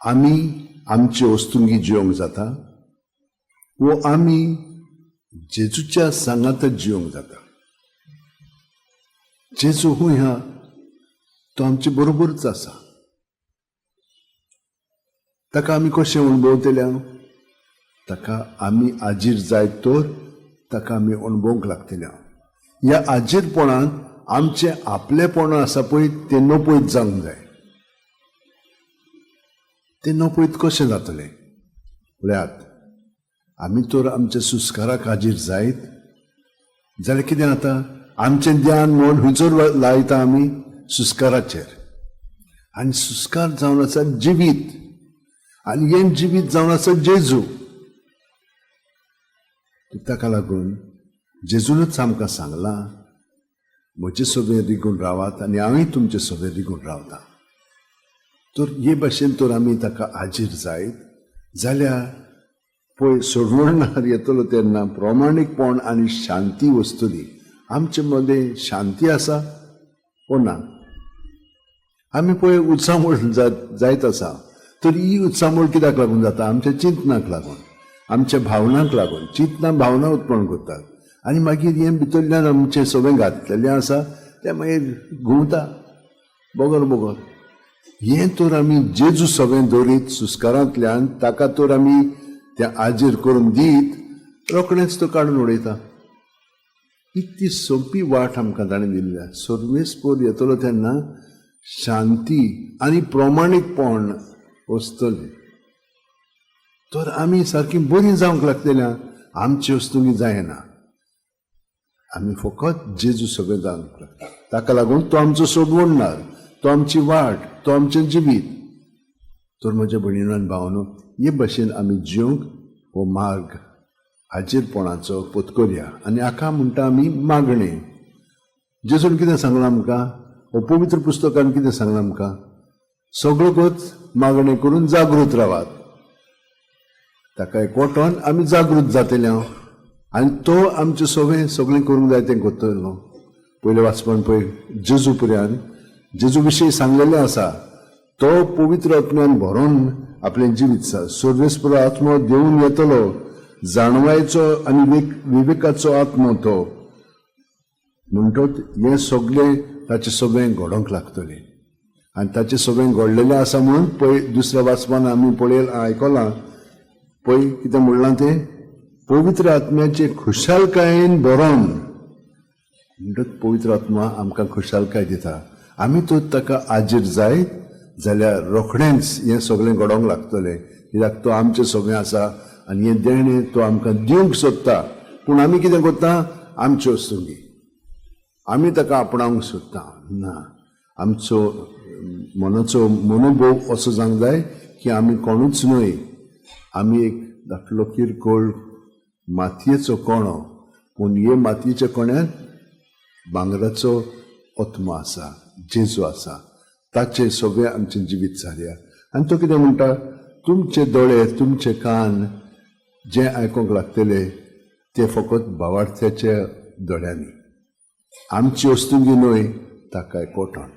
आमी आमचे वस्तुंगी जिवंक जाता वो आमी जेजूच्या सांगात जिवंक जाता. जेजू हूंय हा, तो आमचे बरोबरच आसा. ताका आमी कशें अणभवतले? ताका आमी आजीर जायत तर ताका आमी अणभवंक लागतले. ह्या आजीरपणांत आमचें आपलेपण आसा पळय तें नपयत जावंक जाय. तें नपयत कशें जातलें? पळयात, आमी तर आमच्या सुस्काराक हाजीर जायत जाल्यार कितें जाता? आमचें ध्यान मन खंयसर लायता आमी? सुस्काराचेर. आनी सुस्कार जावन आसा जिवीत, आनी हें जिवीत जावन आसा जेजू. ताका लागून जेजूनच आमकां सांगलां, म्हजे सगळें रिगून रावात आनी हांवूय तुमचे सगळें रिगून रावता. तर हे भाशेन तर आमी ताका हाजीर जायत जाल्यार पळय सोडवणार येतलो तेन्ना प्रमाणीकपण आनी शांती वसतली. आमचे मदें शांती आसा वो ना? आमी पळय उत्सामोळ जायत आसा. तर ही उत्सामोळ कित्याक लागून जाता? आमच्या चिंतनाक लागून, आमच्या भावनांक लागून. चिंतनां भावना उत्पन्न करतात आनी मागीर हें भितरल्यान आमचें सगळें घातलेलें आसा तें मागीर घुंवता बगर बगर. हें तर आमी जेजू सगळें दवरीत सुस्कारांतल्यान ताका तर आमी तें आजीर करून दीत रोखडेंच तो काडून उडयता. इतली सोंपी वाट आमकां ताणें दिल्ल्या. सर्वेस्पोर येतलो तेन्ना शांती आनी प्रमाणीकपण वसतलें. तर आमी सारकी बरीं जावंक लागतल्या. आमची वस्तुंगी जायना, आमी फकत जेजू सगळें जावंक लागता. ताका लागून तो आमचो सोडवणणार, तो आमची वाट, तो आमचें जिवीत. तर म्हज्या भयणीनो आनी भावांनो, हे भशेन आमी जिवंक हो मार्ग हाजीरपणाचो पत्करया. आनी हाका म्हणटा आमी मागणें. जेजून कितें सांगलां आमकां? हो पवित्र पुस्तकान कितें सांगलां आमकां? सगळोच मागणें करून जागृत रावात. ताका एकवटोन आमी जागृत जातले हांव आनी तो आमचें सगळें सगळें करूंक जाय तें करतलो. पयलें वाचपान पळय जेजू पर्यान जेजू विशीं सांगलेलें आसा. तो पवित्र आत्म्यान भरोन आपलें जिवीत सर्वेस्पर आत्मो देवून येतलो, जाणवायचो आनी विवेकाचो आत्मो तो. म्हणटच हें सगळें ताचें सगळें घडोवंक लागतलें. आनी ताचें सगळें घडलेलें आसा म्हणून पळय दुसऱ्या वाचपान आमी पळय आयकलां पळय कितें म्हणलां तें, पवित्र आत्म्याचे खुशालकायेन भरोन. म्हणटच पवित्र आत्मा आमकां खुशालकाय दिता. आमी तर ताका आजीर जायत जाल्यार रोखडेंच हें सगळें घडोवंक लागतलें. कित्याक तो आमचें सगळें आसा आनी हें देणें तो आमकां दिवंक सोदता. पूण आमी कितें करता? आमच्यो वस्तुंगी आमी ताका आपणावंक सोदता. ना, आमचो मनाचो मनोभोव असो जावंक जाय की आमी कोणूच न्हय, आमी एक धाकलो किरकोळ मातयेचो कणो, पूण हे मातयेच्या कण्यांत भांगराचो आत्मो आसा, जेजू आसा. ताचें सगळें आमचें जिवीत सारया. आनी तो कितें म्हणटा? तुमचे दोळे, तुमचे कान जें आयकूंक लागतले तें फकत भावार्थ्याच्या दोळ्यांनी, आमची वस्तुंगी न्हय, ताका एकवटोन.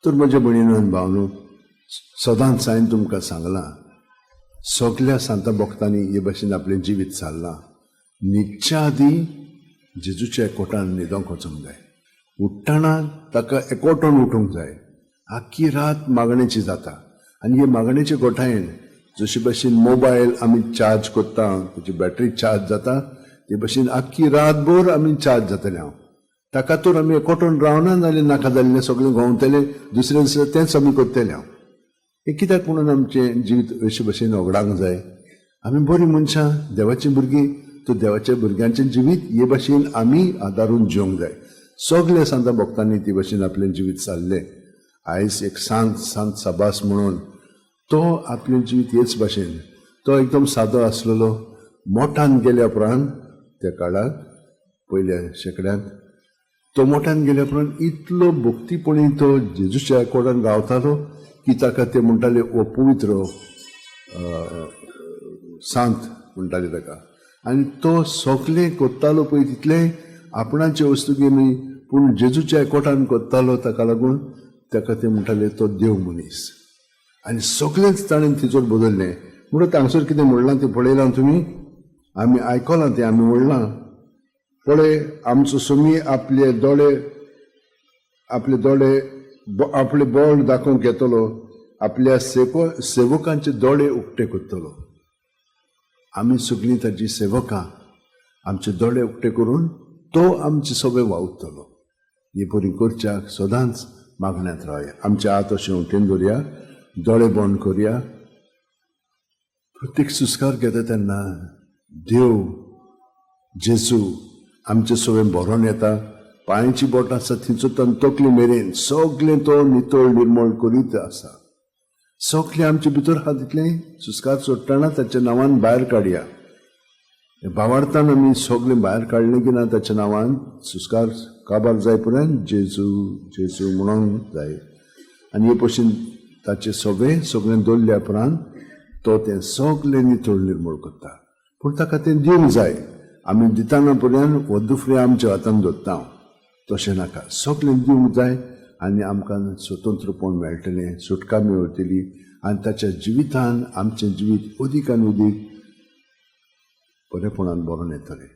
तर म्हज्या भयणीनो आनी भावनो, सदांच हांवें तुमकां सांगलां, सगल्या सांता भक्तांनी हे भाशेन आपलें जिवीत चाललां. न्हिदच्या आदीं जेजूच्या एकवटान न्हिदोंक वचूंक जाय. उठ्ठना ताका एकवटोन उठूंक जाय. आख्खी रात मागणेची जाता. आनी हे मागणेचे गोठायेन जशे भाशेन मोबायल आमी चार्ज करता, ताची बॅटरी चार्ज जाता, ते भाशेन आख्खी रातभर आमी चार्ज जातले. हांव ताका तर आमी एकवटोन रावना जाल्यार नाका जाल्लें सगळें घोंवतलें, दुसऱ्या दिसा तेंच आमी करतले. हांव हें कित्याक म्हणून आमचें जिवीत अशे भशेन होगडावंक जाय? आमी बरीं मनशां, देवाचीं भुरगीं, तर देवाच्या भुरग्यांचें जिवीत हे भाशेन आमी आदारून जिवंक जाय. सगल्या सांता भक्तांनी ते भाशेन आपलें जिवीत सारलें. आयज एक सांत, सांत साबास म्हणून तो आपलें जिवीत हेच भाशेन, तो एकदम सादो आसलेलो. मोठान गेल्या उपरांत त्या काळार पयल्या शेंकड्यांत तो मोठ्यान गेल्या उपरांत इतलो भक्तीपणी तो जेजूच्या कोडान रावतालो की ताका ते म्हणटाले ओ पवित्र सांत म्हणटाले ताका. आनी तो सगलें करतालो पळय तितलें आपणाचे वस्तुगी न्हय, पूण जेजूच्या एकवटान करतालो. ताका लागून ताका ते म्हणटाले तो देव मनीस. आनी सगळेंच ताणें थंयसर बदललें. म्हणून हांगसर कितें म्हणलां तें पळयलां तुमी, आमी आयकलां तें, आमी म्हणलां पळय आमचो सोमी आपले दोळे, आपले दोळे, आपले बळ दाखोवंक येतलो, आपल्या सेवकांचे दोळे उक्ते करतलो. आमी सगळीं ताची सेवकां, आमचे दोळे उक्ते करून तो आमचे सगळे वावुरतलो. ही बरी करच्याक सदांच मागण्यांत रावया. आमचे हात अशें उटेन दवरया, दोळे बंद करया. प्रत्येक सुस्कार घेता तेन्ना देव जेजू आमचे सगळें भरोन येता. पांयची बोट आसा थंयचो तान तकली मेरेन सगळें तो नितळ निर्मळ करीत आसा. सगळें आमचे भितर आहा तितलें सुस्कार सोडटना ताच्या नांवान भायर काडया. भावार्थान आमी सगळें भायर काडलें की ना ताच्या नांवान सुस्कार काबार जाय पर्यंत जेजू जेजू म्हणूंक जाय. आनी हे भशेन ताचें सगळें सगळें दवरल्या उपरांत तो तें सगळें नितळ निर्मळ करता. पूण ताका तें दिवंक जाय. आमी दिताना पर्यंत हो दुसरें आमच्या हातान दवरता, तशें नाका. सगळें दिवंक जाय आनी आमकां स्वतंत्रपण मेळटलें, सुटका मेळटली आनी ताच्या जिवितान आमचें जिवीत अदीक आनी अदीक बरेपणान भरून येतलें.